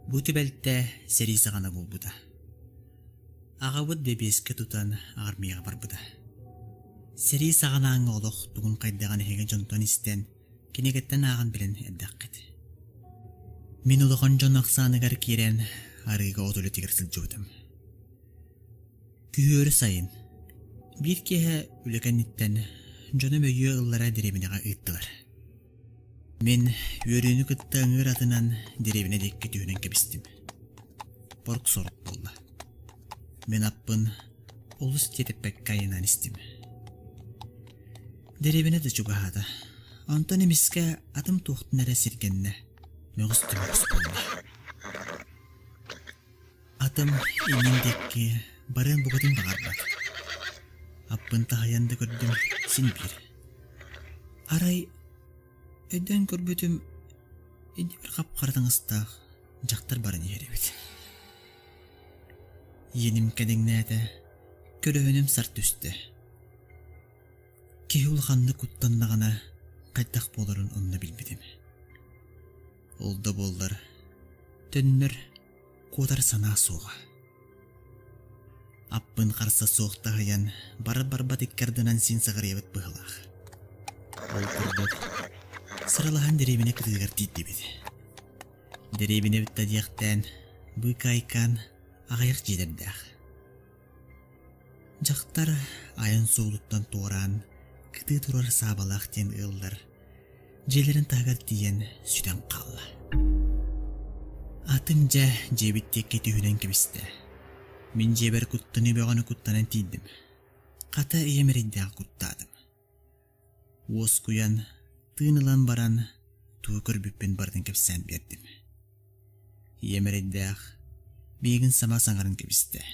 Бу түбэлтэ сэрии саҕана буолбута. Аҕабыт бэбиэскэ тутан аармыйаҕа барбыта. Сэрии саҕанааҥҥы олох тугун хайдаҕын эһиги дьонтон истэн, кинигэттэн ааҕан билэн эрдэххит. Мин улахан дьон ахсааныгар киирэн арыыга от үлэтигэр сылдьыбытым. Күһүөрү сайын биир киэһэ үлэ кэнниттэн дьонум өйүө ыллара дэриэбинэҕэ ыыттылар. Мин үөрүүнү кытта ыҥыыр атынан дэриэбинэ диэки түһүнэн кэбистим. Борук-сорук буолла. Мин аппын олус тиэтэппэккэ айаннаан истим. Дэриэбинэ да чугаһаата. Онтон эмискэ атым туохтан эрэ сиргэннэ, мөҕүс-түмөҕүс буолла. Атым иннин диэки барыан букатын баҕарбат. Аппын таһыйан да көрдүм, син биир. Арай өйдөөн көрбүтүм, иннибэр хап-хара таҥастаах дьахтар баран иһэр эбит. Иэним кэдэҥнээтэ, көлөһүнүм сар түстэ. Киһи улаханнык куттаннаҕына хайдах буоларын онно билбитим. Ол да буоллар, төннөр, куотар санаа суоҕа. Аппын харса суох таһыйан, барар-барбат икки ардынан син сыҕарыйабыт быһыылаах. Ол курдук, сыралаһан дэриэбинэ кытыытыгар тиийдибит. Дэриэбинэ бүттэ диэхтээн, быыкаайкаан аҕыйах дьиэлэрдээх. Дьахтар айан суолуттан туораан, кытыы турар Саабалаах диэн ыаллар дьиэлэрин таһыгар тиийэн сүтэн хаалла. Атым дьэ дьиэбит диэки түһүнэн кэбистэ. Мин дьиэбэр куттаныы бөҕөнү куттанан тиийдим. Хата ийэм эрэйдээх куттаатым. Уоскуйан, тыын ылан баран, тугу көрбүппүн барытын кэпсээн биэрдим. Ийэм эрэйдээх миигин саба саҥаран кэбистэ.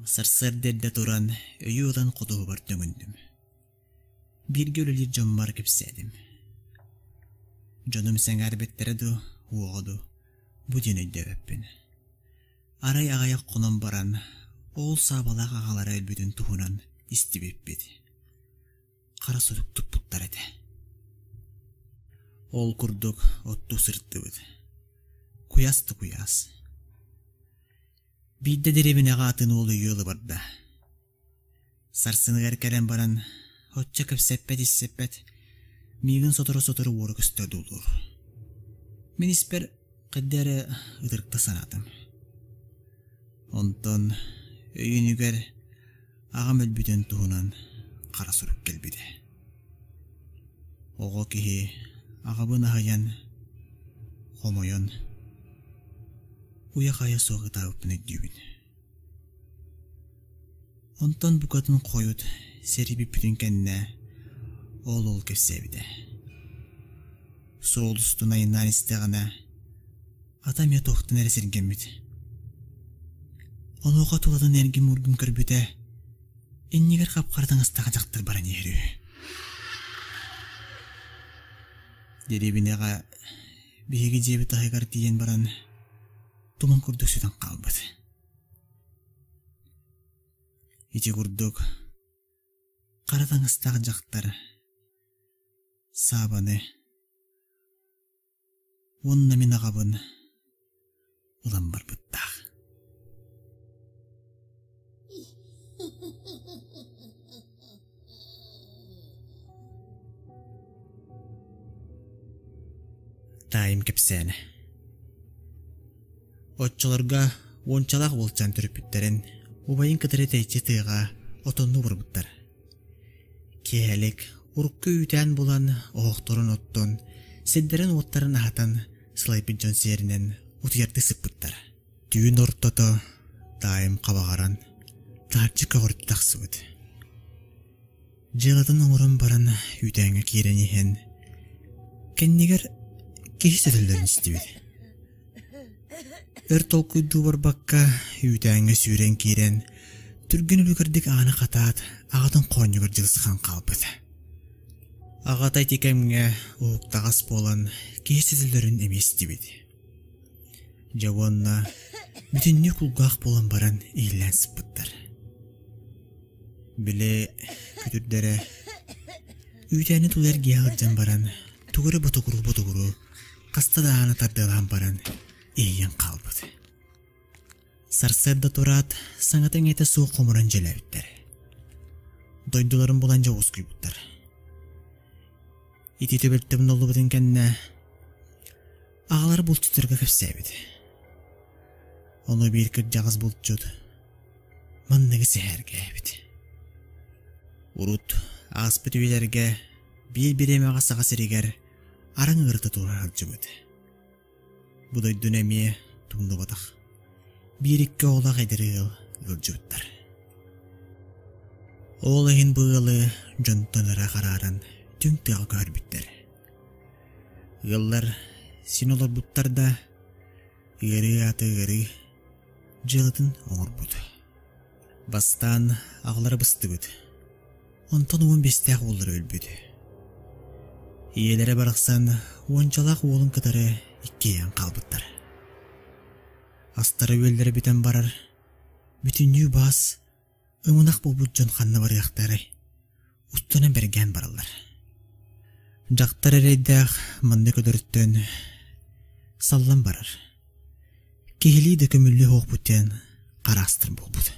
Сарсыарда эрдэ туран, өйү ылан хотуһубар төҥүннүм. Бииргэ үлэлиир дьоммор кэпсээтим. Дьонум сэҥээрбэттэрэ дуу, уоҕа дуу, бу диэн өйдөөбөппүн. Арай аҕыйах хонон баран, ол саабалаах аҕалара өлбүтүн туһунан истибиппит. Хара сурук туппуттар этэ. Ол курдук оттуу сырыттыбыт. Куйаас да куйаас. Биирдэ дэриэбинэҕэ атын уол өйүө ыла барда. Сарсыныгар кэлэн баран, оччо кэпсэппэт-иссэппэт, миигин сотору-сотору уора көстө одуулуур. Мин испэр хайда эрэ ытырыкта санаатым. Онтон өйүнүгэр аҕам өлбүтүн туһунан хара сурук кэлбитэ. Оҕо киһи аҕабын аһыйан, хомойон, уйа-хайа суох ытаабыппын өйдүүбүн. Онтон букатын хойут сэрии бүппүтүн кэннэ ол ол кэпсээбитэ. Суол устун айаннаан истэҕинэ, ата эмиэ туохтан эрэ сиргэммит. Онуоха тулатын эргим-ургум көрбүтэ, иннигэр хап-хара таҥастаах дьахтар баран иһэр үһү. Дэриэбинэҕэ биһиги дьиэбит таһыгар тиийэн баран, туман курдук сүтэн хаалбыт. Ити курдук хара таҥастаах дьахтар Саабаны уонна мин аҕабын ылан барбыттаах. Таайым кэпсээнэ Оччолорго уончалаах уолчаан төрөппүттэрин убайын кытары тэйиччи тыаҕа отоннуу барбыттар. Киэһэлик урукку үүтээн булан оһохторун оттон, сирдэрин-уоттарын аһатан сылайбыт дьон сиэринэн утуйардыы сыппыттар. Түүн ортото таайым хабаҕаран, таһырдьа көҕүрдэ тахсыбыт. Дьыалатын оҥорон баран үүтээҥҥэ киирэн иһэн, кэннигэр киһи сөтөллөрүн истибит. Өр толкуйдуу барбакка үүтээҥҥэ сүүрэн киирэн, түргэн үлүгэрдик ааны хатаат, аҕатын хоонньугар дьылысхан хаалбыт. Аҕата ити кэмҥэ уһуктаҕас буолан киһи сөтөллөрүн эмиэ истибит. Дьэ уонна бүтүннүү кулгаах буолан баран иһиллээн сыппыттар. Били күтүрдэрэ үүтээни тула эргийэ сылдьан баран. Тугу эрэ ботугуруу-ботугуруу хаста да ааны тардыалаан баран иһийэн хаалбыт. Сарсыарда тураат, саҥата-иҥэтэ суох хомуран дьиэлээбиттэр. Дойдуларын булан дьэ уоскуйбуттар. Ити түбэлтэ умнуллубутун кэннэ аҕалара булчуттарга кэпсээбит. Ону биир кырдьаҕас булчут манныгы сэһэргээбит. Урут ааспыт үйэлэргэ биир бириэмэҕэ Саха сиригэр араҥ ыарыта тура сылдьыбыт. Бу дойдуну эмиэ тумнубатах. Биир-икки оҕолоох эдэр ыал ыалдьыбыттар. Ол иһин бу ыалы дьонтон ыраах арааран түҥ тыаҕа көһөрбүттэр. Ыаллар син олорбуттар да, ыарыы аата ыарыы дьыалатын оҥорбут. Бастаан аҕалара быстыбыт. Онтон 15-тээх уоллара өлбүт. Ийэлэрэ барахсан уончалаах уолун кытары иккиэйэн хаалбыттар. Астара-үөллэрэ бүтэн барар, бүтүннүү баас, ымынах буолбут дьон ханна барыахтарай, устунан бэргээн бараллар. Дьахтар эрэйдээх маннык өлөртөн саллан барар. Киһилии да көмүллүө суохпут диэн хараастар буолбут.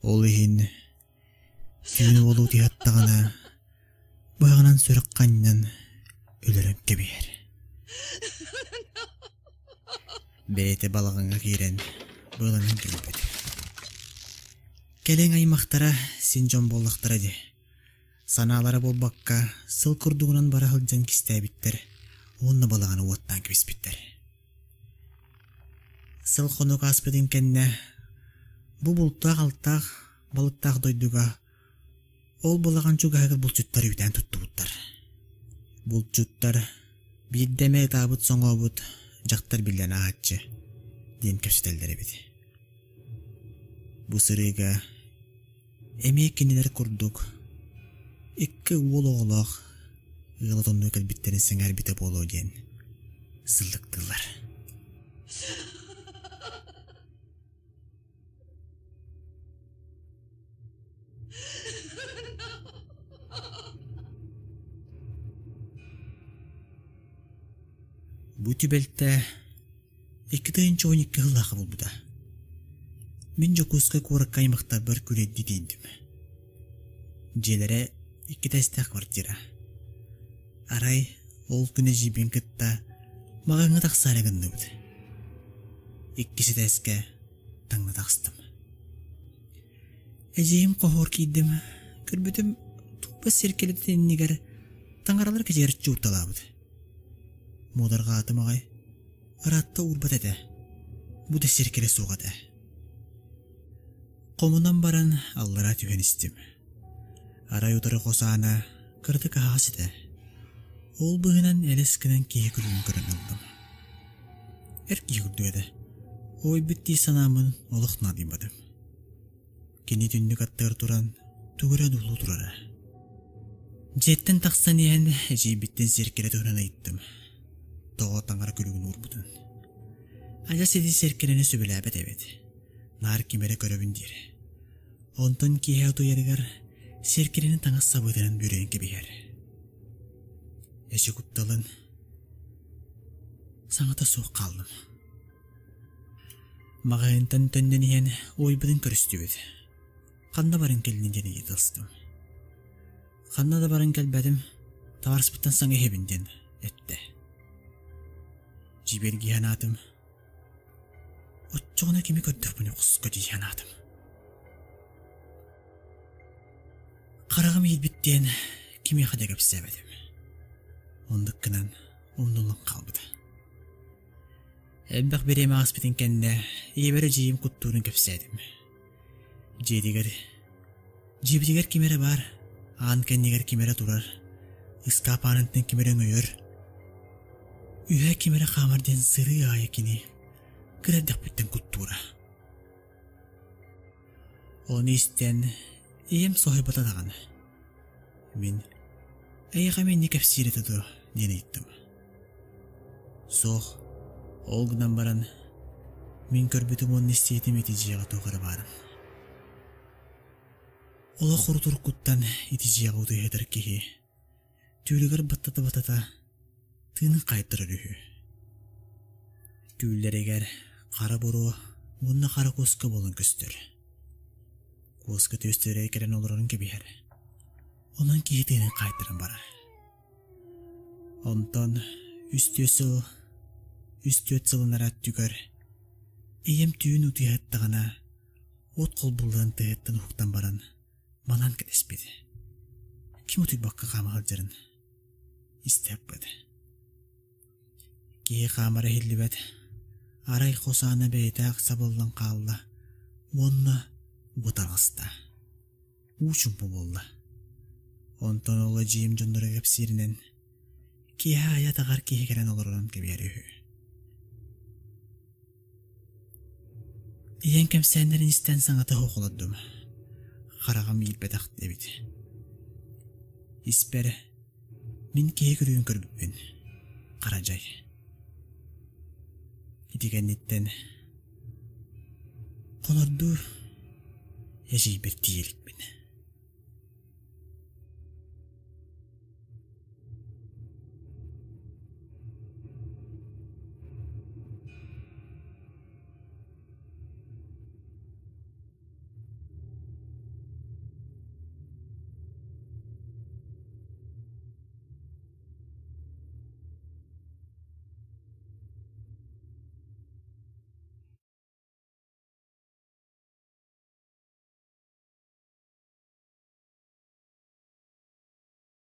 Ол иһин түүн уолу утуйаттаҕына быһаҕынан сүрэх ханньан өлөрөн кэбиһэр. Бэйэтэ балаҕаҥҥа киирэн быаланан кэлбит. Кэлиҥ аймахтара син дьон буоллахтара дии. Санаалара буолбакка сыл курдугунан бара сылдьан кистээбиттэр уонна балаҕаны уоттаан кэбиспиттэр. Сыл хонук ааспытын кэннэ бу бултаах-алтаах балыктаах дойдуга ол балаҕан чугаһыгар булчуттар үүтээн туттубуттар. Булчуттар биирдэ эмэ ытаабыт-соҥообут дьахтар биллэн ааһааччы диэн кэпсэтэллэр эбит. Бу сырыыга Эмиэ кинилэр курдук икки уол оҕолоох ыал отоннуу кэлбиттэрин сэҥээрбитэ буолуо диэн сыллыктыыллар. Бу түбэлтэ 2012 сыллаахха буолбута. Мин Дьокуускай куоракка аймахтарбар күрэйдии тиийдим. Дьиэлэрэ икки этээстээх квартира. Арай ол күн эдьиийбин кытта маҕаһыыҥҥа тахсаары гынныбыт. Иккис этээскэ таҥна таҕыстым. Эдьиийим хоһугар киирдим, көрбүтүм тууппа сиэркилэтин иннигэр таҥаралар кэчигирчи уурталаабыт. Муодарҕаатым аҕай, ыраатта уурбат этэ, бу да сиэркилэ суох этэ. Хомунан баран аллараа түһэн истим. Арай утары хос аана кыратык аһаҕас этэ. Ол быһынан элэс гынан киһи күлүгүн көрөн ыллым. Эр киһи курдук этэ. Уойбут дии санааммын олох наадыйбатым. Кини түннүк аттыгар туран тугу эрэ одуулуу турара. Дьиэттэн тахсан иһэн эдьиийбиттэн сиэркилэ туһунан ыйыттым. Тоҕо таҥара күлүгүн уурбутун. Адьас ити сиэркилэни сөбүлээбэт эбит. Наар ким эрэ көрөбүн диирэ. Онтон киэһэ утуйарыгар сиэркилэни таҥас сабыытынан бүрүйэн кэбиһэр. Эчи кутталын саҥата суох хааллым. Маҕаһыынтан төннөн иһэн уойбутун көрүстүбүт. Ханна баран кэллин диэн ыйыталастым. Ханна да баран кэлбэтим, табаарыспыттан саҥа иһэбин диэн эттэ. Дьиибэргии санаатым. Оччоҕуна кими көрдөхпүнэ хоско дии санаатым. Хараҕым иирбит диэн кимиэхэ да кэпсээбэтим. Оннук гынан умнуллан хаалбыта. Элбэх бириэмэ ааспытын кэннэ ийэбэр эдьиийим куттуурун кэпсээтим. Дьиэтигэр, дьиэбитигэр ким эрэ баар, аан кэннигэр ким эрэ турар, ыскаап ааныттан ким эрэ өҥөйөр. Үөһэ ким эрэ хаамар диэн сырыы аайы кини кыра эрдэхпиттэн куттуура. Ону истэн ийэм соһуйбата даҕаны. Мин «Эйиэхэ эмиэ инник кэпсиир этэ дуо?» диэн ыйыттым. Суох, ол гынан баран мин көрбүтүм уонна истибитим ити дьиэҕэ туох эрэ баарын. Олох урут-уруккуттан ити дьиэҕэ утуйа сытар киһи түүлүгэр баттата-баттата. Тыынын хайдырар үһү. Түүллэригэр хара буруо уонна хара куоска буолан көстөр. Куоска түөстэрэ кэлэн олорорун кэбиһэр. Онон киһи тыынын хаайтаран барар. Онтон үс-түөрт сыл үс-түөрт сылын өттүгэр ийэм түүн утуйа сыттаҕына уот холбуллан тыаһыттан уһуктан баран манан кэтэспит. Ким утуйбакка хаама сылдьарын истэппит. Киһи хаамара иһиллибэт, арай хос аана бэйэтэ сабыллан хаалла уонна уот таҕыста. Уу чумпу буолла. Онтон ол эдьиийим дьонноро кэпсииринэн, киэһэ аайы атаҕар киһи кэлэн олорорун кэбиһэр үһү. Ийэҥ кэпсээннэрин истэн саҥата суох олордум. Хараҕым иирбэтэх эбит. Испэр мин киһи көрүүн көрбүппүн. Хара дьай. Ити кэнниттэн хонордуу эдьиийбэр тиийэ иликпин.